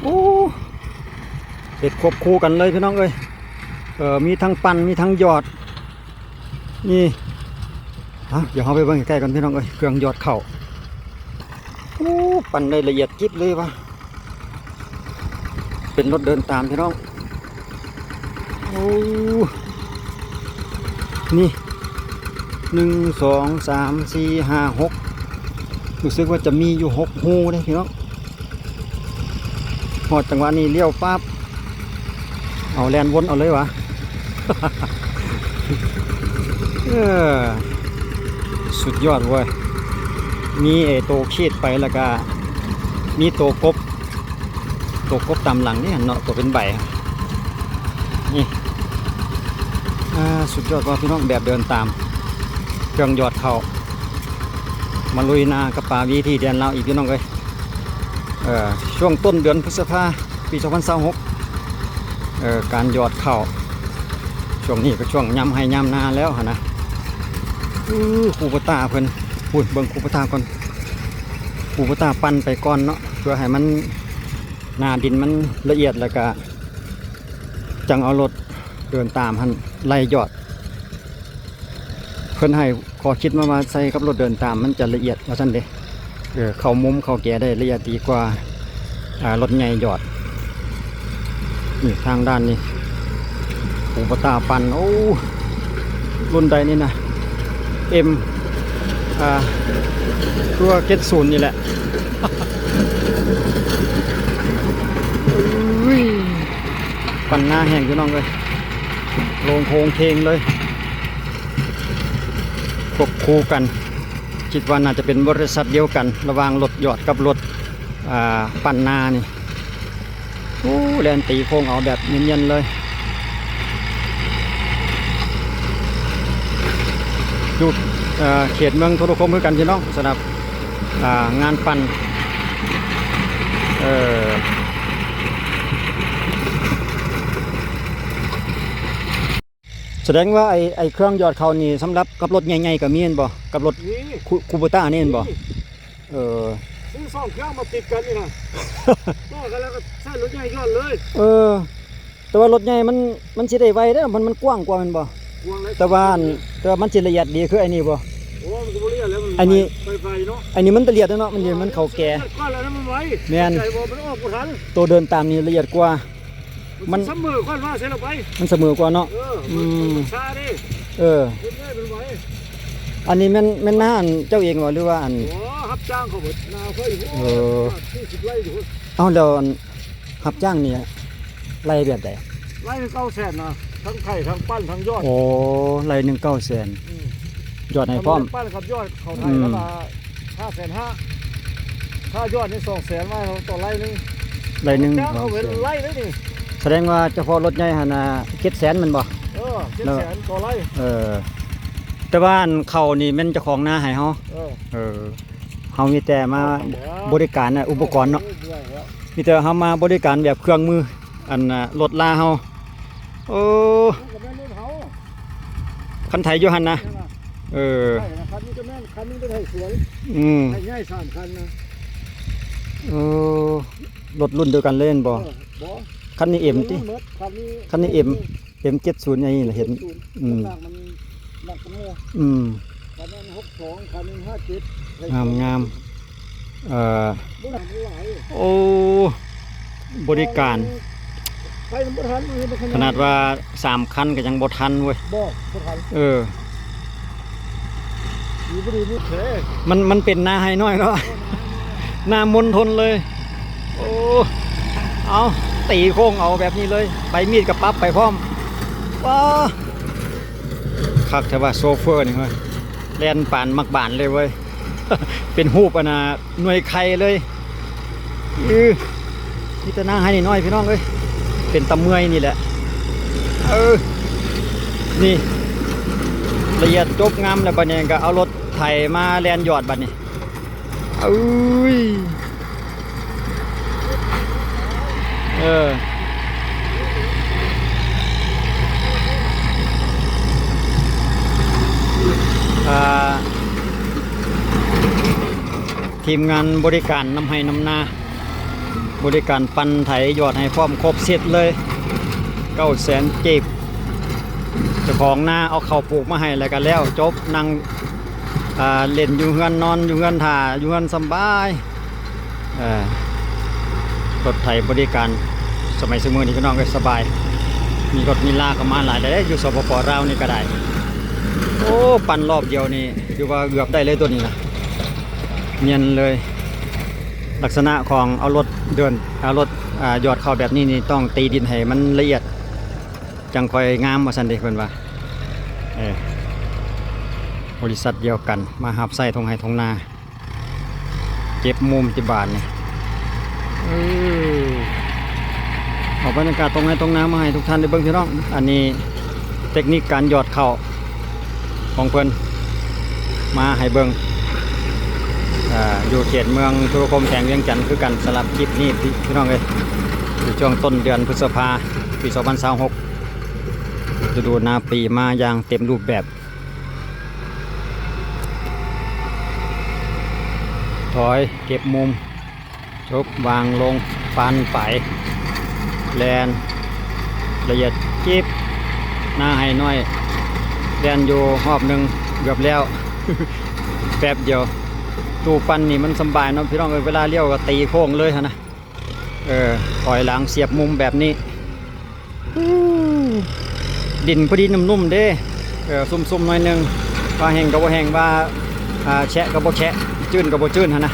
ໂອ້ ເຮັດຄວບຄູ່ກັນເລີຍພີ່ນ້ອງເອີຍ. ເອີ ມີທັງປັ່ນ ມີທັງຢອດ ນີ້. ເອົາ ດຽວເຮົາໄປເບິ່ງໃກ້ໆກ່ອນພີ່ນ້ອງເອີຍ ເຄື່ອງຢອດເຂົ້າ. ໂອ້ ປັ່ນໄດ້ລະອຽດຈິບເລີຍວ່າ ເປັນລົດເດີນຕາມພີ່ນ້ອງ. ໂອ້ ນີ້ ໜຶ່ງ ສອງ ສາມ ສີ່ ຫ້າ ຫົກ ຮູ້ສຶກວ່າຈະມີຢູ່ຫົກຮູເດ້ພີ່ນ້ອງ. ຮອດຈັງຫວະນີ້ລ້ຽວປັບ ເອົາແລ່ນວົນເອົາເລີຍຫວາ. ເອີ ສຸດຍອດເວີຍ. ມີໄອ້ໂຕຂີດໄປ ແລ້ວກະມີໂຕກົບ ໂຕກົບຕາມຫຼັງນີ້ເນາະ ໂຕເປັນໃບນີ້. ອ່າ ສຸດຍອດວ່າພີ່ນ້ອງ ແບບເດີນຕາມ ເຄື່ອງຢອດເຂົ້າ ມາລຸຍນາກັບປາ ວິຖີແດນລາວອີກພີ່ນ້ອງເອີຍ. ເອີ ຊ່ວງຕົ້ນເດືອນພຶດສະພາ ປີສອງພັນຊາວຫົກ ເອີ ການຢອດເຂົ້າ ຊ່ວງນີ້ກໍຊ່ວງຍາມໄຮ່ຍາມນາແລ້ວຫັ້ນນະ. ອູ ຄູໂບຕ້າເພິ່ນ ອຸ້ຍ ເບິ່ງຄູໂບຕ້າກ່ອນ ຄູໂບຕ້າປັ່ນໄປກ່ອນເນາະ ເພື່ອໃຫ້ມັນ ໜ້າດິນມັນລະອຽດ ແລ້ວກະຈັ່ງເອົາລົດເດີນຕາມຫັ້ນໄລ່ຢອດ. ເພິ່ນໃຫ້ຂໍ້ຄິດມາວ່າໃສ່ກັບລົດເດີນຕາມມັນຈະລະອຽດວ່າຊັ້ນເດ້. ເອີ ເຂົ້າມຸມເຂົ້າແກໄດ້ລະອຽດດີກວ່າ ອ່າ ລົດໃຫຍ່ຢອດ. ນີ້ທາງດ້ານນີ້ ຄູໂບຕ້າປັ່ນ ໂອ້ ລຸ້ນໃດນີ້ນະ ເອັມ ອ່າ ຕົວເຈັດສິບນີ້ແຫຼະ. ອຸ້ຍ ປັ່ນໜ້າແຮງພີ່ນ້ອງເອີຍ ໂລ່ງໂຄງເຄງເລີຍ. ຄວບຄູ່ກັນ ຄິດວ່າໜ້າຈະເປັນບໍລິສັດດຽວກັນ ລະຫວ່າງລົດຢອດກັບລົດ ອ່າ ປັ່ນໜ້ານີ້. ໂອ້ ແລ່ນຕີໂຄ້ງເອົາແບບນຽນໆເລີຍ. ຢູ່ ເອີ ເຂດເມືອງໂທລະຄົມຄືກັນພີ່ນ້ອງ ສຳລັບ ອ່າ ງານປັ່ນ ເອີ ສະແດງວ່າໄອ້ ໄອ້ເຄື່ອງຢອດເຂົ້ານີ້ສຳລັບກັບລົດໃຫຍ່ໆກໍມີແມ່ນບໍ່? ກັບລົດ ມີ ຄູ ຄູໂບຕ້ານີ້ແມ່ນບໍ່? ມີ. ເອີ ຊື້ສອງເຄື່ອງມາຕິດກັນນີ້ນະ ຕໍ່ກັນແລ້ວກໍໃຊ້ລົດໃຫຍ່ຢອດເລີຍ. ເອີ ແຕ່ວ່າລົດໃຫຍ່ມັນ ມັນຊິໄດ້ໄວເດ້ ມັນ ມັນກວ້າງກວ່າແມ່ນບໍ່? ກວ້າງຫຼາຍ ແຕ່ວ່າອັນ ແຕ່ວ່າມັນຊິລະອຽດດີຄືໄອ້ນີ້ບໍ່? ໂອ້ ມັນກໍບໍ່ລະອຽດແລ້ວ ມັນ ອັນນີ້ ໄວໆເນາະ ອັນນີ້ມັນລະອຽດເນາະ ມັນ ເອີ ມັນເຂົ້າແກ່ ລະອຽດກວ່າແລ້ວມັນໄວ. ແມ່ນ ໃສ່ບໍ່ ມັນອອກບໍ່ທັນ ໂຕເດີນຕາມນີ້ລະອຽດກວ່າ. ມັນ ມັນສະເໝີກວ່າ ວ່າໃສ່ລະໄປ ມັນສະເໝີກວ່າເນາະ. ເອີ ອືມ ມັນຊ້າເດ້. ເອີ ເຮັດໄດ້ມັນໄວ. ອັນນີ້ແມ່ນ ແມ່ນນາອັນເຈົ້າເອງບໍ່ ຫຼືວ່າອັນ ໂອ້ ຮັບຈ້າງເຂົາເບິດ ນາຂ້ອຍ. ເອີ ສີ່ສິບໄຮ່ຢູ່. ເອົ້າ ແລ້ວອັນຮັບຈ້າງນີ້ໄລ່ແບບໃດ? ໄລ່ໜຶ່ງເກົ້າແສນນະ ທັງໄຖ ທັງປັ່ນ ທັງຢອດ. ໂອ້ ໄລ່ໜຶ່ງເກົ້າແສນ ອືມ ຢອດໃຫ້ພ້ອມ ປັ່ນກັບຢອດ ເຂົາໄຖ ອືມ ແລ້ວກໍ ຫ້າແສນຫ້າ ຄ່າຢອດນີ້ສອງແສນ ວ່າຕໍ່ໄລ່ໜຶ່ງ ໄລ່ໜຶ່ງ ຈ້າງເຂົາເປັນໄລ່ເດ້ນີ້. ສະແດງວ່າສະເພາະລົດໃຫຍ່ຫັ້ນນະ ເຈັດແສນແມ່ນບໍ່? ເອີ ເຈັດແສນຕໍ່ໄລ່. ເອີ ແຕ່ວ່າອັນເຂົ້ານີ້ແມ່ນເຈົ້າຂອງນາໃຫ້ເຮົາ. ເອີ ເອີ ເຮົາມີແຕ່ມາບໍລິການນະ ອຸປະກອນເນາະ. ເອີ ມີແຕ່ເຮົາມາບໍລິການແບບເຄື່ອງມື ອັນນະ ລົດລາເຮົາ. ໂອ້ ຄັນໄຖຢູ່ຫັ້ນນະ. ເອີ ຄັນນີ້ກໍແມ່ນ ຄັນນີ້ໄປໄຖສວນ. ອືມ ໄຖໃຫຍ່ສາມຄັນນະ. ໂອ້ ລົດລຸ້ນດຽວກັນເລີຍແມ່ນບໍ່? ເອີ ບໍ່ ຄັນນີ້ເອັມຕິ? ຄັນນີ້ ຄັນນີ້ເອັມ ເອັມເຈັດສິບ ອັນນີ້ລະເຫັນ. ເຈັດສິບ ອືມ ໜັກມັນໜັກກວ່າໝູ່. ອືມ ຄັນນັ້ນຫົກສອງ ຄັນນີ້ຫ້າເຈັດ. ງາມໆ. ເອີ ໂອ້ ບໍລິການ ໄປນຳບໍ່ທັນ ມັນເຮັດບໍ່ຂະໜາດ ຂະໜາດວ່າສາມຄັນກໍຍັງບໍ່ທັນເວີຍ. ບໍ່ ບໍ່ທັນ. ເອີ ດີບໍ່ດີນີ້ແທ້ ມັນ ມັນເປັນນາໄຮ່ນ້ອຍເນາະ ເອີ ນາມົນທົນເລີຍ. ໂອ້ ເອົາ ຕີໂຄ້ງເອົາແບບນີ້ເລີຍ ໃບມີດກໍປັບໄປພ້ອມ. ວ້າ ຄັກແທ້ວ່າໂຊເຟີນີ້ເວີຍ ແລ່ນປານໝາກບານເລີຍເວີຍ ເປັນຮູບອັນນ່າ ໜ່ວຍໄຂ່ເລີຍ. ເອີ ມີແຕ່ນາໄຮ່ນ້ອຍໆ ພີ່ນ້ອງເອີຍ ເປັນຕາເມື່ອຍນີ້ແຫຼະ. ເອີ ນີ້ ລະອຽດຈົບງາມແລ້ວ ບາດນີ້ກໍເອົາລົດໄຖມາແລ່ນຢອດບາດນີ້. ເອີຍ ເອີ ອ່າ ທີມງານບໍລິການນຳໄຮ່ນຳນາ ບໍລິການປັ່ນໄຖຢອດໃຫ້ພ້ອມຄົບເຊັດເລີຍ ເກົ້າແສນກີບ. ເຈົ້າຂອງນາເອົາເຂົ້າປູກມາໃຫ້ແລ້ວກໍແລ້ວ ຈົບ. ນັ່ງ ອ່າ ເລ່ນຢູ່ເຮືອນ ນອນຢູ່ເຮືອນ ຖ້າຢູ່ເຮືອນສະບາຍ. ເອີ ລົດໄຖບໍລິການສະໄໝສະເໝີນີ້ ພີ່ນ້ອງເອີຍ ສະບາຍ. ມີລົດມີລາເຂົ້າມາຫຼາຍແລ້ວ ຢູ່ ສປປ ລາວນີ້ກໍໄດ້. ໂອ້ ປັ່ນລອບດຽວນີ້ ຖືວ່າເກືອບໄດ້ເລີຍຕົວນີ້ນະ ແມ່ນເລີຍ. ລັກສະນະຂອງເອົາລົດເດີນ ເອົາລົດ ອ່າ ຢອດເຂົ້າແບບນີ້ນີ້ ຕ້ອງຕີດິນໃຫ້ມັນລະອຽດ ຈັ່ງຄ່ອຍງາມ ວ່າຊັ້ນເດ້ເພິ່ນວ່າ. ເອີ ບໍລິສັດດຽວກັນ ມາຮັບໃຊ້ທົ່ງໄຮ່ທົ່ງນາ ເກັບມຸມທີ່ບາດນີ້. ເອີ ເອົາບັນຍາກາດທົ່ງໄຮ່ທົ່ງນາມາໃຫ້ທຸກທ່ານໄດ້ເບິ່ງ ພີ່ນ້ອງ. ອັນນີ້ເຕັກນິກການຢອດເຂົ້າຂອງເພິ່ນ ມາໃຫ້ເບິ່ງ ອ່າ ຢູ່ເຂດເມືອງທຸລະຄົມ ແຂວງວຽງຈັນຄືກັນ. ສຳລັບຄລິບນີ້ ພີ່ ພີ່ນ້ອງເອີຍ ຢູ່ຊ່ວງຕົ້ນເດືອນພຶດສະພາ ປີສອງພັນຊາວຫົກ ລະດູນາປີມາຢ່າງເຕັມຮູບແບບ. ຖອຍ ເກັບມຸມ ຈົບ ວາງລົງ ປັ່ນໄປ ແລ່ນ ລະອຽດຈິບ ນາໄຮ່ນ້ອຍ. ແລ່ນຢູ່ຮອບໜຶ່ງເກືອບແລ້ວ ແປັບດຽວ. ຕູ້ປັ່ນນີ້ມັນສຳບາຍເນາະ ພີ່ນ້ອງເອີຍ ເວລາລ້ຽວກໍຕີໂຄ້ງເລີຍຫັ້ນນະ. ເອີ ຖອຍຫຼັງສຽບມຸມແບບນີ້. ດິນພໍດີນຸ້ມໆເດ້ ເອີ ຊຸ່ມໆໜ້ອຍໜຶ່ງ ວ່າແຫ້ງກໍບໍ່ແຫ້ງ ວ່າ ອ່າ ແຊະກໍບໍ່ແຊະ ຈືນກໍບໍ່ຈືນຫັ້ນນະ.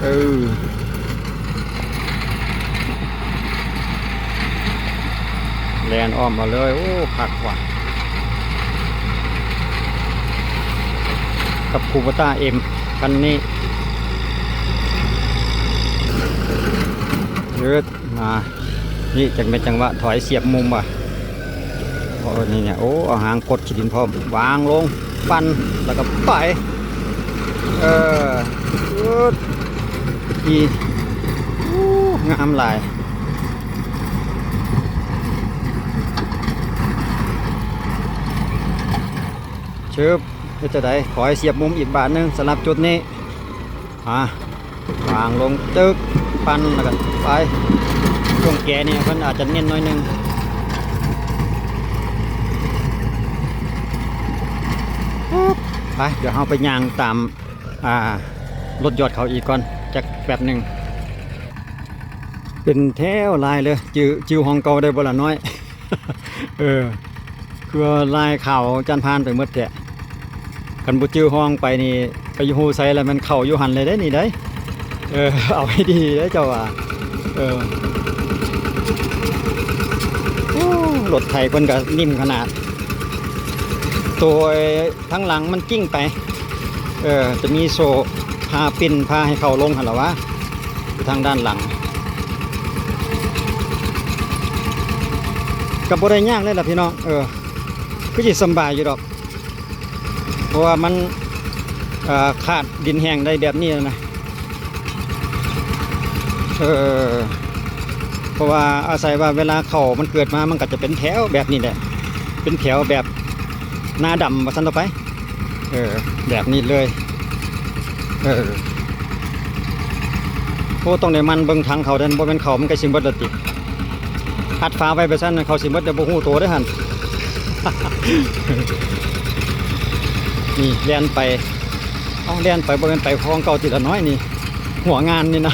ເອີ ແລ່ນອ້ອມມາເລີຍ. ໂອ້ ຄັກວ່ະ ກັບຄູໂບຕ້າເອັມ ຄັນນີ້. ເອີ ມາ ນີ້ຈັ່ງແມ່ນຈັງຫວະຖອຍສຽບມຸມວ່າ. ໂອ້ ນີ້ ໂອ້ ເອົາຫາງກົດຂີ້ດິນພ້ອມ ວາງລົງ ປັ່ນ ແລ້ວກໍໄປ. ເອີ ອືດ ອີ ໂອ້ ງາມຫຼາຍ. ຊຶບ ເຮັດຈັ່ງໃດ ຂໍໃຫ້ສຽບມຸມອີກບາດໜຶ່ງສຳລັບຈຸດນີ້. ອ່າ ວາງລົງ ຕຶກ ປັ່ນ ແລ້ວກໍໄປ. ຊ່ວງແກະນີ້ເພິ່ນອາດຈະເນັ້ນໜ້ອຍໜຶ່ງ. ໄປ ດຽວເຮົາໄປຍ່າງຕາມ ອ່າ ລົດຢອດເຂົ້າອີກກ່ອນຈັກແປັບໜຶ່ງ. ເປັນແຖວລາຍເລີຍ. ຈື່ ຈື່ຫ້ອງເກົ່າໄດ້ບໍ່ລະນ້ອຍ? ເອີ ຄືວ່າລາຍຂາວຈານຜ່ານໄປໝົດແທ້. ຄັນບໍ່ຈື່ຫ້ອງໄປນີ້ ໄປຢູ່ໃສລະແມ່ນເຂົ້າຢູ່ຫັ້ນເລີຍເດ້ນີ້ເດ້. ເອີ ເອົາໃຫ້ດີເດ້ເຈົ້າວ່າ. ເອີ ໂອ້ ລົດໄຖເພິ່ນກໍນິ້ມຂະໜາດ ໂຕ ທາງຫຼັງມັນກິ້ງໄປ ເອີ ຈະມີໂສ້ພາປິ່ນ ພາໃຫ້ເຂົ້າລົງຫັ້ນລະຫວາ ຢູ່ທາງດ້ານຫຼັງ. ກໍບໍ່ໄດ້ຍາກເລີຍລະພີ່ນ້ອງ ເອີ ຄືຊິສຳບາຍຢູ່ດອກ ເພາະວ່າມັນ ເອີ ຄາດດິນແຫ້ງໄດ້ແບບນີ້ນະ. ເອີ ເພາະວ່າອາໄສວ່າເວລາເຂົ້າມັນເກີດມາ ມັນກໍຈະເປັນແຖວແບບນີ້ແຫຼະ ເປັນແຖວແບບນາດຳວ່າຊັ້ນເຖາະໄປ. ເອີ ແບບນີ້ເລີຍ. ເອີ ໂອ້ ຕ້ອງໄດ້ໝັ່ນເບິ່ງຖັງເຂົ້າເດ້ ບໍ່ແມ່ນເຂົ້າມັນໃກ້ຊິໝົດແລ້ວຕິ ອັດຝາໄວ້ແບບຊັ້ນ ເຂົ້າຊິໝົດແລ້ວບໍ່ຮູ້ໂຕເດ້ຫັ້ນ. ນີ້ແລ່ນໄປ ເອົ້າ ແລ່ນໄປ ບໍ່ແມ່ນໄປຂອງເກົ່າຕິລະນ້ອຍນີ້ ຫົວງານນີ້ນະ.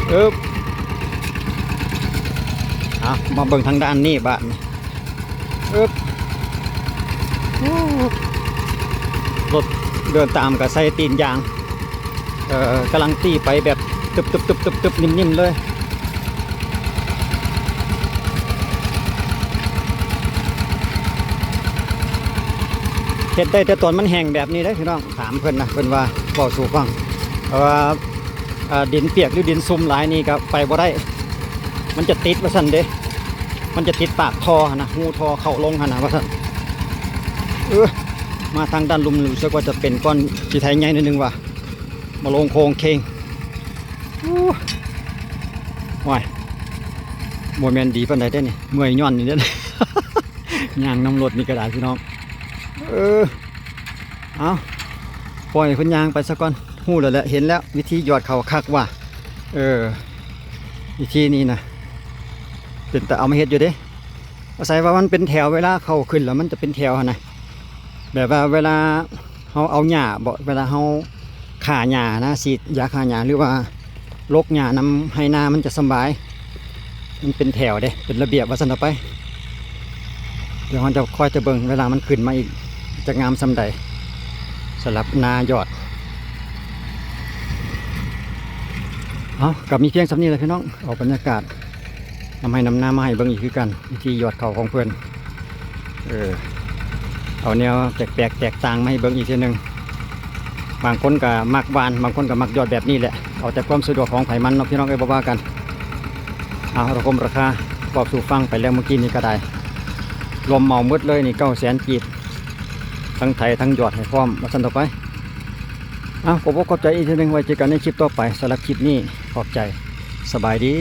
ເອີບ ເອົາ ມາເບິ່ງທາງດ້ານນີ້ບາດນີ້. ເອີບ ໂອ້ ລົດເດີນຕາມກໍໃສ່ຕີນຢາງ ເອີ ກຳລັງຕີໄປແບບຕຶບໆໆໆ ນິ້ມໆເລີຍ. ເຮັດໄດ້ແຕ່ຕອນມັນແຫ້ງແບບນີ້ເດ້ພີ່ນ້ອງ. ຖາມເພິ່ນນະ ເພິ່ນວ່າ ເວົ້າສູ່ຟັງ ເພາະວ່າ ອ່າ ດິນປຽກ ຫຼື ດິນຊຸ່ມຫຼາຍນີ້ກໍໄປບໍ່ໄດ້ ມັນຈະຕິດວ່າຊັ້ນເດ້ ມັນຈະຕິດປາກທໍ່ຫັ້ນນະ ຮູທໍ່ເຂົ້າລົງຫັ້ນນະວ່າຊັ້ນ. ເອີ ມາທາງດ້ານລຸ່ມ ຮູ້ສຶກວ່າຈະເປັນກ້ອນຂີ້ໄຖໃຫຍ່ໜ້ອຍໜຶ່ງວ່າ ມາລົງໂຄ້ງເຄງ. ໂອ້ ໂອ້ຍ ບໍ່ແມ່ນດີປານໃດເດ້ນີ້ ເມື່ອຍຍ້ອນນີ້ເດ້ ຍ່າງນຳລົດນີ້ກໍໄດ້ພີ່ນ້ອງ. ເອີ ເອົາ ປ່ອຍເພິ່ນຍ່າງໄປສາກ່ອນ. ຮູ້ແລ້ວແຫຼະ ເຫັນແລ້ວ ວິທີຢອດເຂົ້າຄັກວ່າ ເອີ ວິທີນີ້ນະ ເປັນຕາເອົາມາເຮັດຢູ່ເດ້. ອາໄສວ່າມັນເປັນແຖວ ເວລາເຂົາຂຶ້ນແລ້ວມັນຈະເປັນແຖວຫັ້ນນະ ແບບວ່າເວລາເຮົາເອົາຫຍ້າບໍ ເວລາເຮົາຂ້າຫຍ້ານະ ສີດຢາຂ້າຫຍ້າ ຫຼືວ່າລົກຫຍ້ານຳໄຮ່ນາ ມັນຈະສຳບາຍ. ມັນເປັນແຖວເດ້ ເປັນລະບຽບວ່າຊັ້ນເຖາະໄປ. ດຽວເຮົາຈະຄອຍຈະເບິ່ງເວລາມັນຂຶ້ນມາອີກ ຈະງາມສ່ຳໃດ ສຳລັບນາຍອດ. ເອົາ ກໍມີພຽງສ່ຳນີ້ແຫຼະພີ່ນ້ອງ ເອົາບັນຍາກາດນຳໄຮ່ນຳນາມາໃຫ້ເບິ່ງອີກຄືກັນ ວິທີຍອດເຂົ້າຂອງເພິ່ນ. ເອີ ເອົາແນວແປກໆແຕກຕ່າງມາໃຫ້ເບິ່ງອີກເທື່ອໜຶ່ງ. ບາງຄົນກໍມັກຫວ່ານ ບາງຄົນກໍມັກຍອດແບບນີ້ແຫຼະ ເອົາແຕ່ຄວາມສະດວກຂອງໃຜມັນເນາະ ພີ່ນ້ອງເອີຍ ບໍ່ວ່າກັນ. ເອົາ ລະຄົມລາຄາ ເວົ້າສູ່ຟັງໄປແລ້ວມື້ກີ້ນີ້ກໍໄດ້ ລວມເໝົາໝົດເລີຍນີ້ ເກົ້າແສນກີບ ທັງໄຖທັງຍອດໃຫ້ພ້ອມ ວ່າຊັ້ນເຖາະໄປ. ເອົາ ຂອບອົກຂອບໃຈອີກເທື່ອໜຶ່ງ ໄວ້ເຈີກັນໃນຄລິບຕໍ່ໄປ. ສຳລັບຄລິບນີ້ ຂອບໃຈ ສະບາຍດີ.